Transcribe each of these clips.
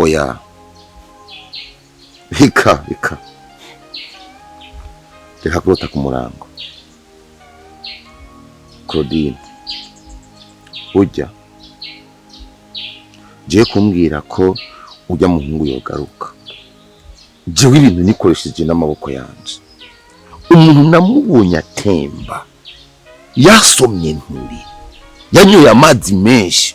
Oya, reka reka reka kurota ku murango. Claudine, burya jewe kumbwira ko ujya muhungu yogaruka, jewe ibintu nikoresheje n'amaboko yanje, umuntu namubonye atemba, yasomye nturi, yanyoye amazi menshi.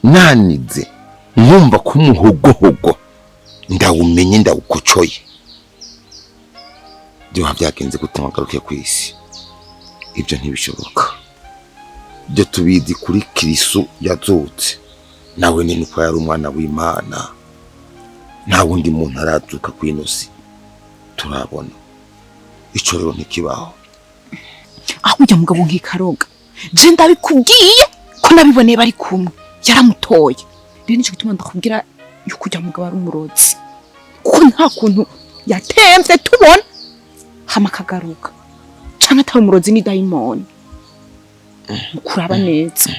Nanize nkumva ko umuhogohogo ndawumenye ndawukocoye, byoba byagenze gute ngo agaruke ku isi? Ibyo ntibishoboka. Ibyo tubizi kuri Kristo yazutse, nawe ni uko yari umwana w'Imana, nta wundi muntu arazuka ku ino si turabona. Ico rero ntikibaho. Aho ujya mugabo nkikaroga, je ndabikubwiye ko nabiboneye bari kumwe, yaramutoye. Rero nico gituma ndakubwira yuko ujya mugabo ari umurozi, kuko nta kuntu yatemvye tubona hama akagaruka, canke atari umurozi ni dayimoni. Mukuraba neza.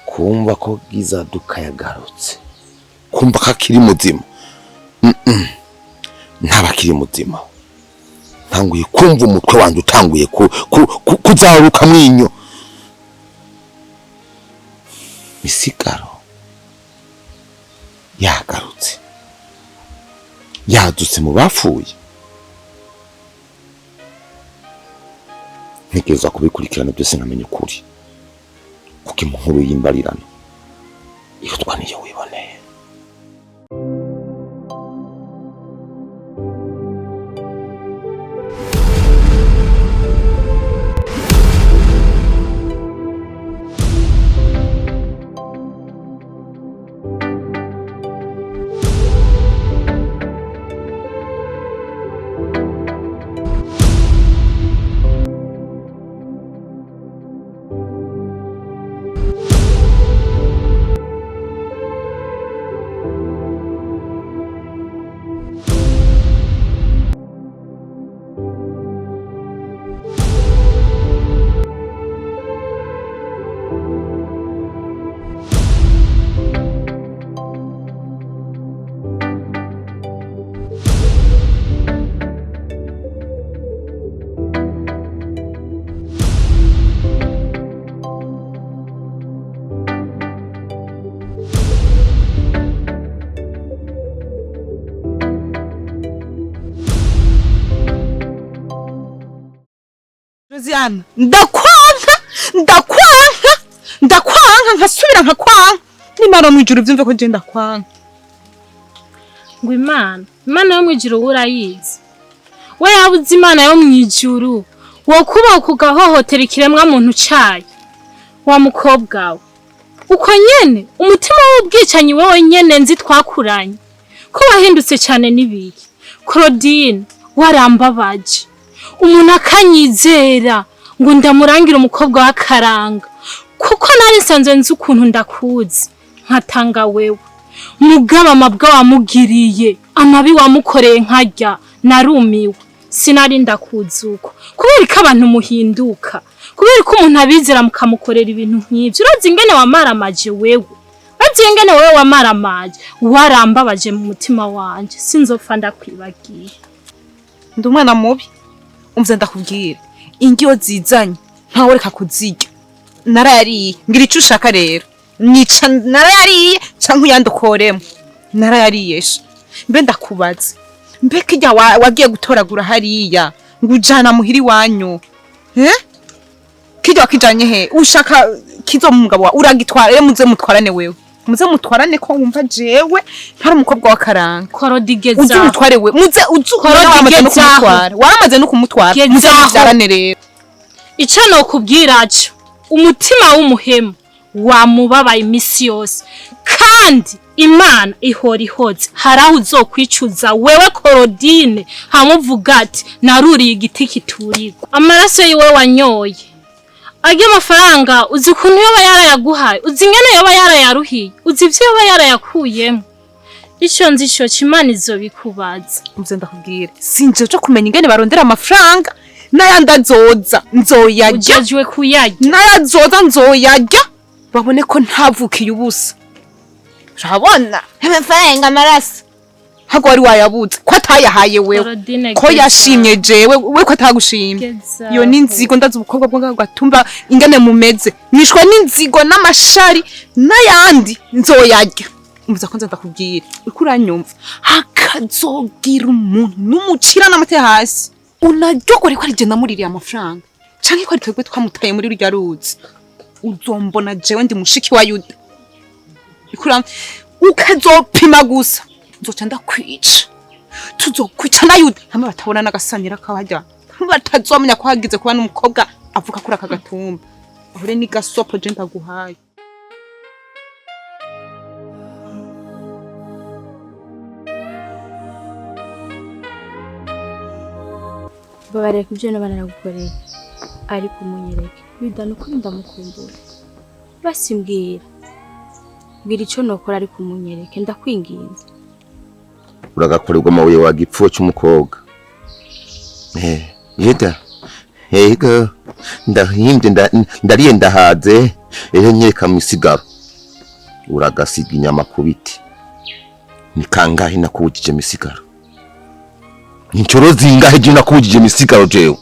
Kumva ko Gizaduka yagarutse, kumva ko akiri muzima, ntaba akiri muzima. Ntanguye kumva umutwe wanje utanguye kuzaruka mwinyo. Misigaro yagarutse, yadutse mu bapfuye. Ntekereza kubikurikirana byose nkamenya ukuri, kuko inkuru y'imbarirano irutwa niyo wiboneye. Josiane, ndakwanka ndakwanka ndakwanka nkasubira nkakwanka, n'Imana mu ijuru byumve ko je ndakwanka. Ngo Imana, Imana yo mu ijuru urayizi. We yabuze Imana yo mu ijuru, wokuba kugahohotera ikiremwa muntu cayo wa mukobwa we. Uko nyene umutima w'ubwicanyi wewe nyene nzi twakuranye, ko wahindutse cyane n'ibiki. Claudine, warambabaje. Umuntu akanyizera ngo ndamurangira umukobwa w'akaranga, kuko nari nsanzwe nzi ukuntu ndakuzi, nkatanga wewe. Mugaba amabwa wamugiriye, amabi wamukoreye nkarya, narumiwe. Sinari ndakuzi uko. Kubera ko abantu muhinduka, kubera ko umuntu abizera mukamukorera ibintu nk'ivyo. Urazi ingene wamaramaje wewe, urazi ingene wewe wamaramaje, warambabaje mu mutima wanje, sinzopfa ndakwibagiye. Ndi umwana mubi, umvye ndakubwira, indyo zizanye ntawe reka kuzirya. Narayariye, ngira ico ushaka rero, nica narayariye canke uyandukoremo. Narayariye sha. Mbe ndakubaza, mbe kirya wagiye gutoragura hariya ngo ujana muhira iwanyu, eh? Kirya wakijanye he? Ushaka kizo mu mugabo wawe uragitwara, rero muze mutwarane wewe, muze mutwarane ko wumva jewe ntari umukobwa w'akaranga. Korodigeza. Uzi umutware we, muze uzi Korodigeza. waramaze no kumutwara, waramaze no kumutwara, muze Gezaho. muvyarane rero. Ico nokubwira co, umutima w'umuhemu wamubabaye imisi yose, kandi Imana ihora ihoze. Hari aho uzokwicuza wewe Korodine, hamuvuga ati naruriye igiti kiturirwa. Amaraso yiwe wanyoye, arya mafaranga uzi ukuntu yoba yarayaguhaye, uzi ingene yoba yarayaruhiye, uzi ivyo yoba yarayakuyemo. Ico nzi co Imana izobikubaza. Umvye ndakubwira, sinje cyo kumenya ingene barondera amafaranga n'ayandi azoza nzoyarya. Ujejwe kuyarya. N'ayazoza nzoyarya, babone ko ntavukiye ubusa. Urabona amafaranga amaraso hago wari wayabuze ko atayahaye wewe. Korodine, ko geza. Yashimye jewe, we ko atagushimye. Geza. Iyo ni inzigo. Ndazi ubukobwa bwo ngaho gatumba ingene mumeze, mwishwe n'inzigo n'amashari n'ayandi nzoyarya. Umva ko nza ndakubwira, uriko uranyumva? Hakazogira umuntu n'umucira n'amate hasi unaryogore ko ari je namuririye amafaranga canke ko ari twebwe twamutaye muri rurya ruzi. Uzombona jewe ndi mushiki wa Yuda. Uriko ukazopima gusa nzoca ndakwica, tuzokwica na Yuda hamwe batabona n'agasanira kabajya, hamwe batazomenya ko hagize kuba n'umukobwa avuka kuri aka gatumba ahure n'igasopo je ndaguhaye. Babarira ku byo naba naragukoreye, ariko umunyereke Yuda, ni ukuri ndamukumbura. Basi mbwira, mbwira icyo nokora, ariko umunyereke, ndakwinginze. Uragakorerwa amabuye wa gipfuo cy'umukobwa. Eh, Yuda, ego ndahimbye, ndariye ndahaze. Ehe, nyereka misigaro uragasiga inyama ku biti. Ni kangahe nakubujije misigaro? Inshuro zingahe je nakubujije misigaro jewe?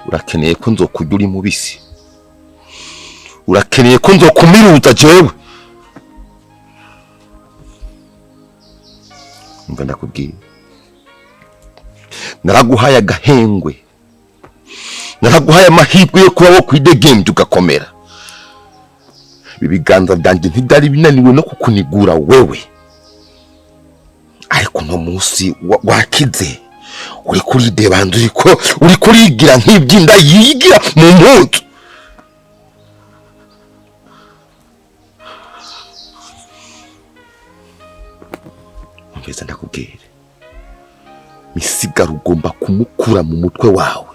Urakeneye ko nzokurya uri mubisi? Urakeneye ko nzokumiruza jewe? Umva ndakubwiye, naraguhaye agahengwe, naraguhaye amahirwe yo kuba wo kwidegembya ugakomera. Ibiganza byanjye ntibyari binaniwe no kukunigura wewe, ariko uno munsi wakize uri kuridebanza, uriko uri kurigira nk'ibyinda yigira mu mpuzu. Umvise ndakubwire, misigaro ugomba kumukura mu mutwe wawe.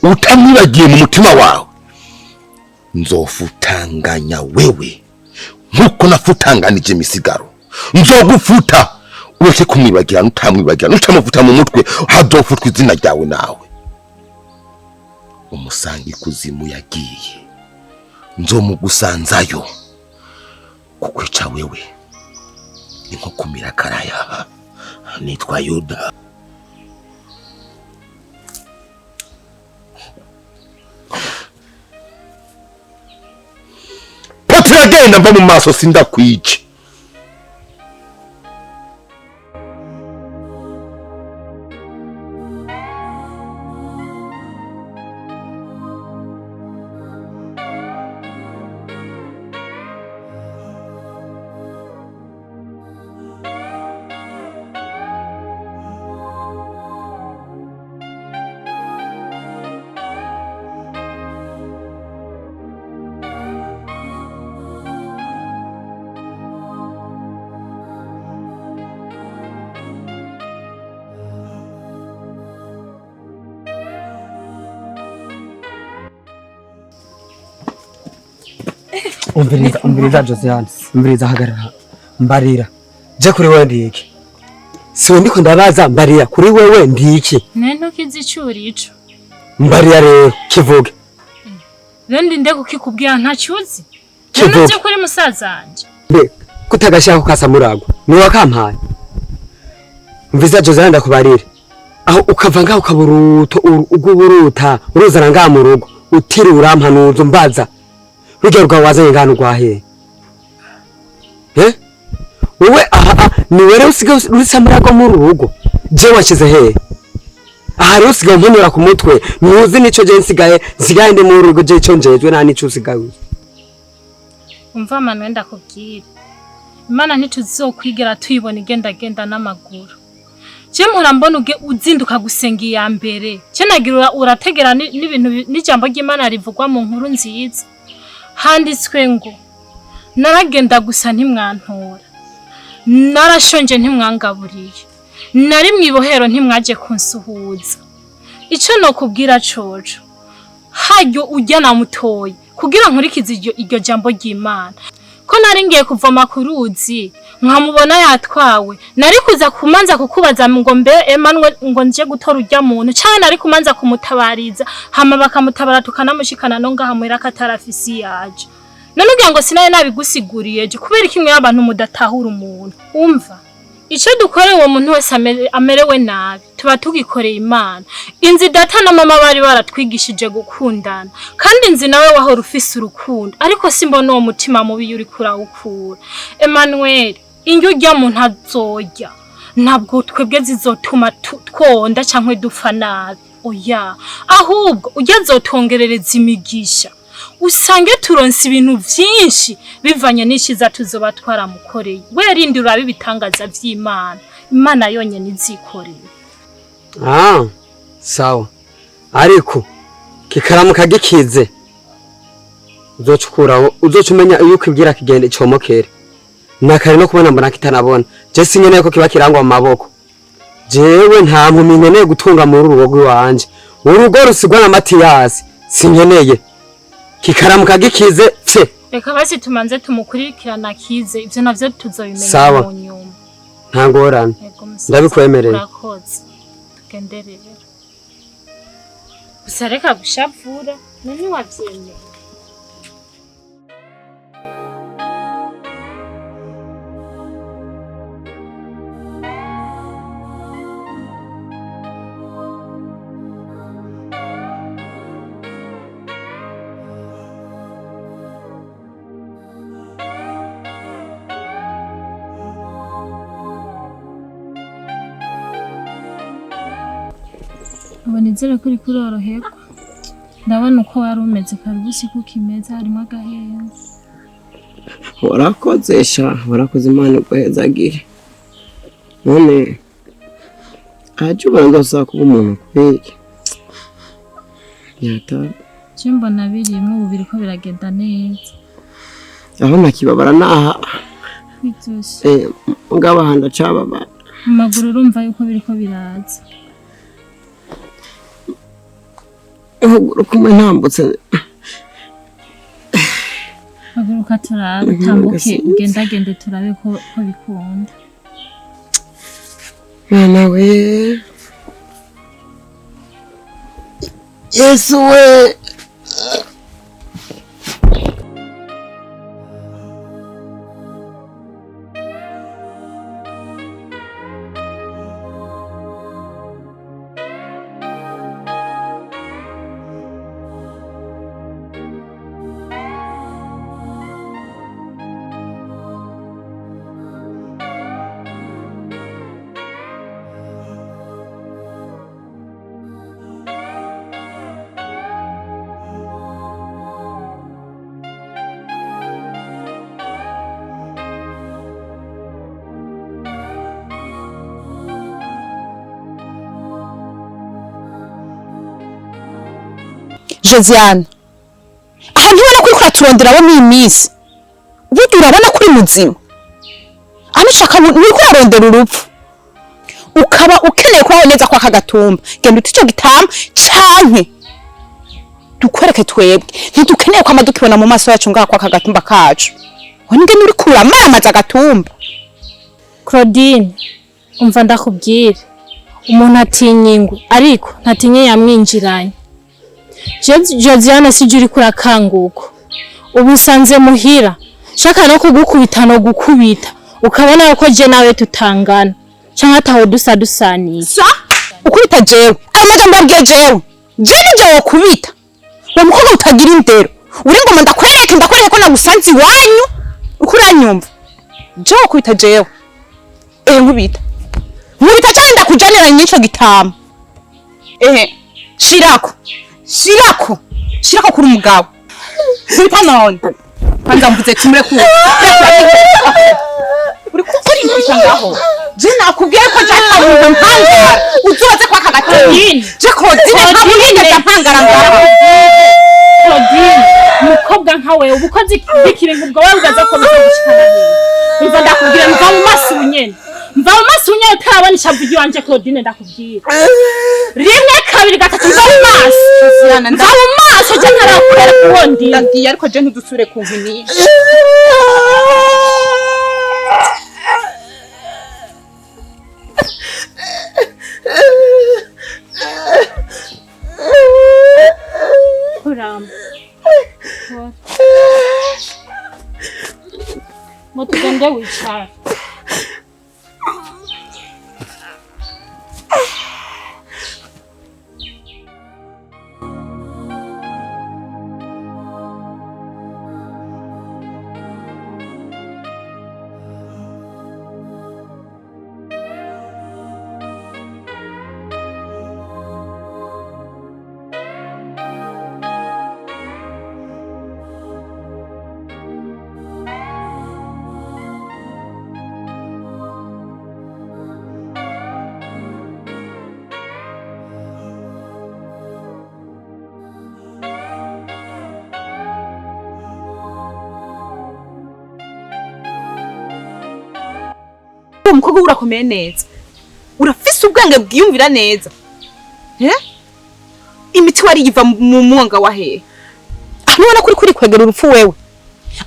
Utamwibagiye mu mutima wawe, nzofutanganya wewe nkuko nafutanganije misigaro. Nzogufuta ureke kumwibagira. Nutamwibagira, nutamufuta mu mutwe, hazofutwa izina ryawe nawe umusanga ikuzimu yagiye. Nzomugusanzayo. Kukwica wewe ni nko kumira karaya. Nitwa Yuda. Potiragenda, mva mu maso, sindakwice. Umviriza, umviriza Josiane, umviriza, hagarara. Mbarira, je kuri wewe ndi iki? Siwe ndiko ndabaza, mbarira, kuri wewe ndi iki? Ne ntukizi ico urico. Mbarira rero, kivuge. Rero ndinde kukikubwira ntacyuzi. Kivuge. None kuri musaza wanje. Mbe kutagashaka kukasa muragwa ni wakampaye? Umviriza Josiane, ndakubarira, aho ukava ngaho ukaburuto uguburuta uruzana ngaha mu rugo utiri urampanuza umbaza rujya rwawe wazanye ngaha rwahe? Eh, wowe aha ni wewe usigaye urisa muragwa muri uru rugo, je washize hehe? Aha rero usigaye umponera ku mutwe, ntuzi nico je nsigaye ndi muri uru rugo, je ico njejwe nta nico usigaye uzi. Umva Manuel, ndakubwira. Imana ntituzokwigera tuyibona igendagenda n'amaguru. Je mpora mbona uge uzinduka gusenga iya mbere. Je nagira urategera n'ibintu n'ijambo ry'Imana rivugwa mu nkuru nziza. Handitswe ngo naragenda gusa ntimwantora. Narashonje ntimwangaburiye. Nari mw'ibohero ntimwaje kunsuhuza. Ico nokubwira coco, haryo urya namutoye kugira nkurikize iryo jambo ry'Imana. Ko nari ngiye kuvoma ku ruzi nkamubona yatwawe, nari kuza kumanza kukubaza ngo mbe Emmanuel ngo nje gutora urya muntu, canke nari kumanza kumutabariza hama bakamutabara tukanamushikana no ngaha muhira ko atarafisi yaje. None ugira ngo sinaye nabigusiguriye je, kubera iki mwe abantu mudatahura umuntu? Umva, ico dukoreye uwo muntu wese amerewe nabi tuba tugikoreye Imana. Inzi data na mama bari baratwigishije gukundana, kandi nzi nawe wahora ufise urukundo, ariko simbona uwo mutima mubi uri kurawukura. Emmanuel, indyo urya muntu azorya ntabwo twebwe zizotuma twonda canke dupfa nabi, oya, ahubwo urya azotongerereza imigisha, usange turonse ibintu vyinshi bivanye n'ishiza tuzoba twaramukoreye. We rindi urabe ibitangaza vy'Imana, Imana yonyene izikoreye. Ah, sawa. Ariko kikaramuka gikize uzocukuraho, uzocumenya yuko ibwira kigende icomokere. Nakare no kubona mbona kitanabona. Je sinkeneye ko kiba kirangwa mu maboko. Jewe nta mpumi nkeneye gutunga muri uru rugo iwanje. Urugo rusigwa na Matiyasi sinkeneye. Kikaramuka gikize pfe. Reka basi tumanze tumukurikirana kize, ivyo navyo tuzobimenya Sawa. mu nyuma. Nta ngorane. Yego, musaza. Ndabikwemereye. Urakoze. Tugende rero. Gusa reka gushavura, none wavyemeye. Ubu nizere ko uriko uroroherwa. Ndabona uko wari umeze kare, ubu siko ukimeze, harimo agahengo. Warakoze sha, warakoze, Imana iguhezagire. None aje ubanza usaba kuba umuntu kubera nyata. Je mbona birimwo ubu biriko biragenda neza. Aho ntakibabara naha. Kwitosha. Mugabo aha ndacababara. Mu maguru urumva yuko biriko biraza. Ukuguru kumwe ntambutse. Haguruka turabe, utambuke, ugendagende turabe ko bikunda. Mwana we, Yesu we. Josiane, aha ntubona ko uriko uraturondera abo mw'iyi minsi? Burya urabona ko uri muzima? Hano ushaka uriko urarondera urupfu, ukaba ukeneye kubaho neza kwa kagatumba. Genda ute ico gitama canke dukwereke twebwe ntidukeneye kwama dukibona mu maso yacu ngaha kwa kagatumba kacu. Wone ingene uriko uramamaza agatumba. Claudine, umva ndakubwira, umuntu atinya ingwe ariko ntatinye yamwinjiranye. Josiane, sije uriko urakanguka, ubu usanze muhira shaka no kugukubita no gukubita, ukabona yuko je nawe tutangana canke ataho dusa dusaniye. Sa ukubita jewe, ayo majambo yabwiye jewe, je nije wokubita uwo mukobwa utagira indero. Uri ngoma ndakwereke, ndakwereke ko nagusanze iwanyu, uko uranyumva. Je wokubita jewe, nkubita nkubita canke ndakujanira n'ico gitama. Shirako shirako shirako kuri umugabo nkubita none. Kwanza mvuze tumure ku uri kukurikisha ngaho. Je nakubwiye ko jata umuntu mpangara uzoze kwa kagatumba. Je Claudine ntabwo nigeze mpangara ngaho. Claudine, umukobwa nka wewe uba ukoze ikintu ubwo wewe ugaza ko bizogushikana hehe? Umva ndakubwira, mva mu maso ubunyene, mva mu maso ubunyene. Utarabona ishavu ry'iwanje Claudine ndakubwira. Rimwe kabiri gatatu mva mu maso. Josiana Mva mu maso je ntarakwereka uwo ndi. Ndagiye ariko je ntudusubire kunkinisha. Kuramba. Ngo tugende wicara. Uwo mukobwa urakomeye neza. Urafise ubwenge bwiyumvira neza. Imiti wari yiva mu mwonga wa hehe? Ah, nubona kuri kuri kwegera urupfu wewe.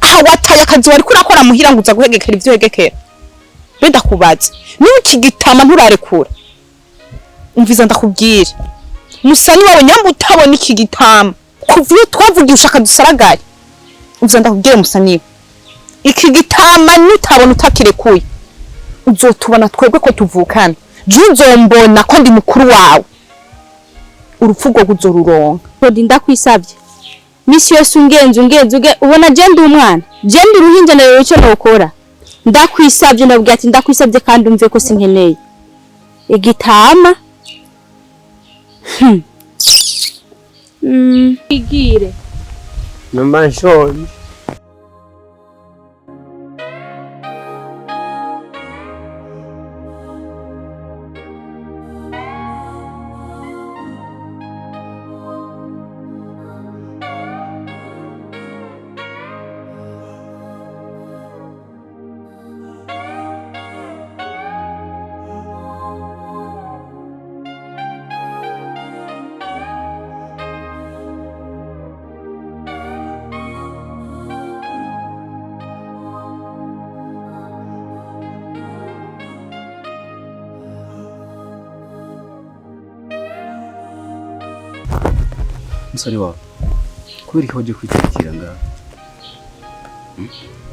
Aha wataye akazi wari kurakora muhira ngo uza guhegekera ivyo hegekera. Be ndakubaza. Niba ikigitama nturarekura. Umviza ndakubwira. Musani wawe nyamba utabona iki gitama. Kuva iyo twavugiye ushaka dusaragare. Umviza ndakubwira musani. Iki gitama nutabona utakirekuye. Uzotubona twebwe ko tuvukana. Je uzombona ko ndi mukuru wawe. Urupfu rwo kuzoruronka. Claudine ndakwisabye. Misi yose ungenze ungenze uge ubona je ndi umwana. Je ndi uruhinja nawe icyo nokora. Ndakwisabye ndabwira ati ndakwisabye kandi umve ko sinkeneye. Igitama. Igire. Numva nshonje. Musore wawe kubera ko waje kwitekera ngaha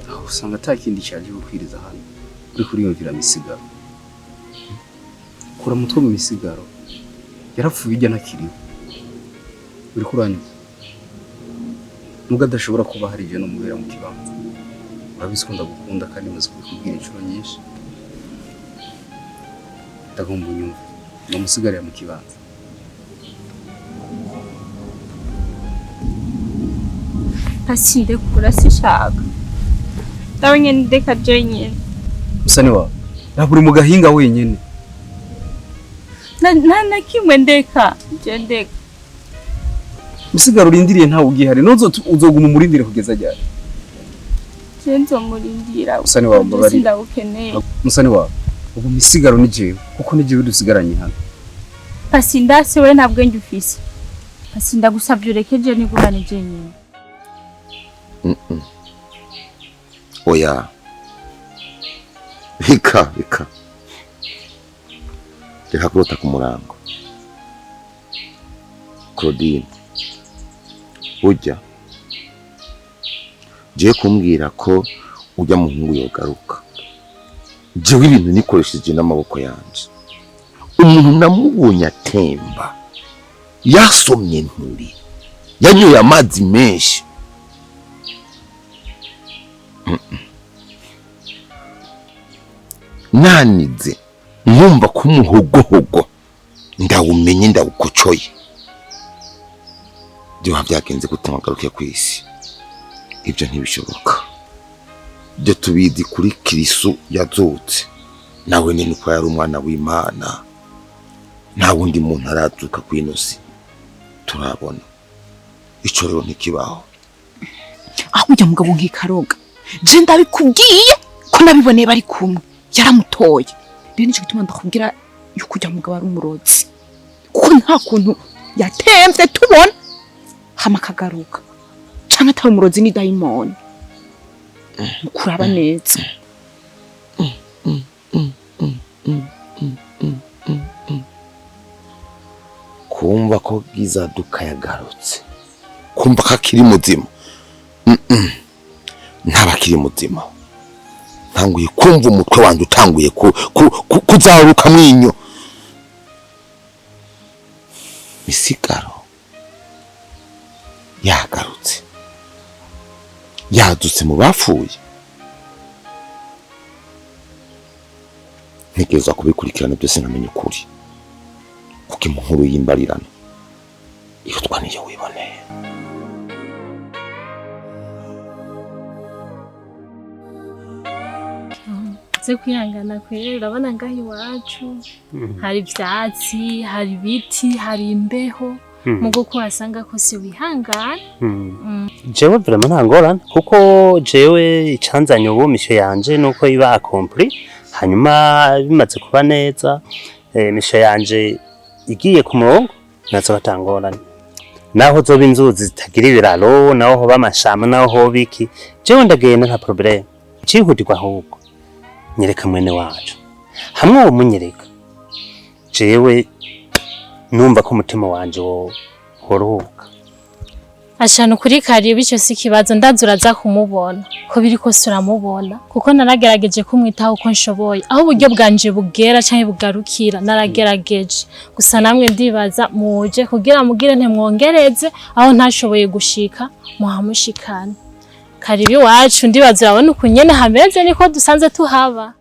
aho usanga ata kindi cyaje gukwiriza hano uri kuriyumvira misigaro. Kura mutwe mu misigaro yarapfuye ijya ntakiriho uri kuranyuza nubwo adashobora kuba hari ibyo nomubera mu kibanza. Urabizi ko ndagukunda kandi maze kubikubwira inshuro nyinshi. Ndagomba unyumve ndamusigarira mu kibanza. Asinde kugura sishaka. Ndawe nyene ndeka je nyene. Musani wawe ntabwo uri mu gahinga wenyene. Na na kimwe ndeka je ndeka. Misigaro urindiriye ntawe ugihari nozo uzoguma umurindire kugeza ryari? Je nzomurindira. Musani wawe mbabarira. Ndagukeneye. Musani wawe ubu misigaro ni jewe kuko ni jewe dusigaranye hano. Pasi ndase we nta bwenge ufise. Pasi ndagusavye ureke je nigumane je nyene. Oya. Reka reka. Reka kurota ku murango. Claudine. Ujya. Je kumbwira ko ujya muhungu yogaruka. Jewe ibintu nikoresheje n'amaboko yanje. Umuntu namubonye atemba. Yasomye nturi. Yanyoye amazi menshi. Nanize nkumva ko umuhogohogo ndawumenye ndawukocoye. Byo byagenze gute ngo ku isi? Ibyo ntibishoboka. Byo tubizi kuri Kristo yazutse. Nawe ni uko yari umwana w'Imana. Nta wundi muntu arazuka ku ino si. Turabona. Ico rero ntikibaho. Aho ujya mugabo nkikaroga. Je ndabikubwiye ko nabiboneye bari kumwe. Yaramutoye. Rero nico gituma ndakubwira yuko ujya mugabo ari umurozi, kuko nta kuntu yatemvye tubona hama akagaruka, canke atari umurozi ni dayimoni. Mukuraba neza. Kumva ko Gizaduka yagarutse, kumva ko akiri muzima, ntabakiri muzima. Ntanguye kumva umutwe wanje utanguye kuzaruka mwinyo. Misigaro yagarutse, yadutse mu bapfuye. Ntekereza kubikurikirana byose nkamenya ukuri, kuko inkuru y'imbarirano irutwa niyo wiboneye. Ze kwihangana kwera, urabona ngaho iwacu hari ivyatsi, hari ibiti, hari imbeho, mugo ko wasanga ko si wihangana. Jewe vraiment nta ngorane, kuko jewe icanzanye ubu mission yanje nuko iba accompli, hanyuma bimaze kuba neza, mission yanje igiye ku murongo nazo batangorane. Naho zoba inzuzi zitagira ibiraro, naho hoba amashamba, naho hoba iki, jewe ndagenda nta problème. Cihutirwa ahubwo nyereka mwene wacu, hamwe uwo munyereka jewe numva ko umutima wanje woruhuka. Ashana kuri karibu, ico si kibazo, ndaza uraza kumubona ko biri kose uramubona, kuko naragerageje kumwitaho uko nshoboye, aho uburyo bwanje bugera canke bugarukira naragerageje. Gusa namwe ndibaza muje kugira mugire ntimwongereze aho ntashoboye gushika, muhamushikane. Karibu iwacu, ndibaza urabona ukunyene hameze, niko dusanze tuhaba.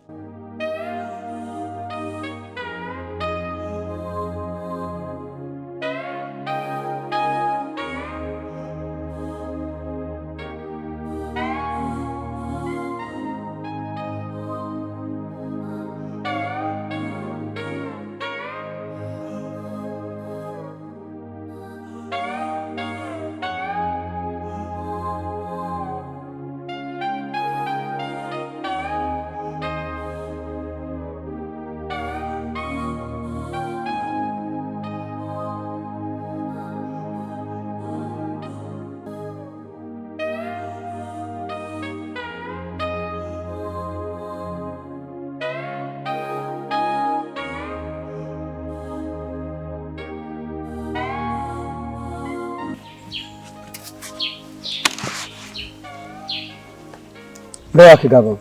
Mbe wakigabo,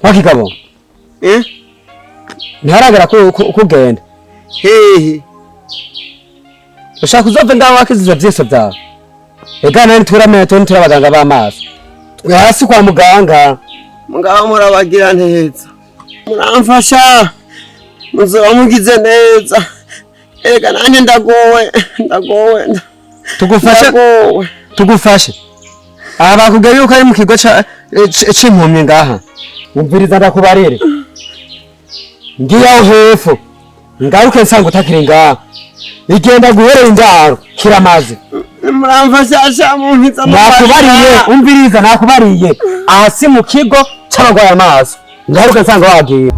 wakigabo, eh, ntiharagera kugenda hehe? Ushaka uzove ngaho wakiziza vyiso vyawe? Ega nani turamenya tuni turi abaganga b'amaso, twe hasi kwa muganga. Mugabo murabagira neza, muramfasha, muzoba mugize neza. Ega nanje ndagowe, ndagowe. Tugufashe, tugufashe. Aha bakubwiye yuko ari mu kigo c'impumyi ngaha. Umviriza ndakubarire, ngiye aho hepfo ngaruke nsanga utakiri ngaha, igenda guherera indaro kiramaze. Muramfasha munkiza. Nakubariye, umviriza, nakubariye aha si mu kigo c'abagwaye amaso, ngaruke nsanga wagiye.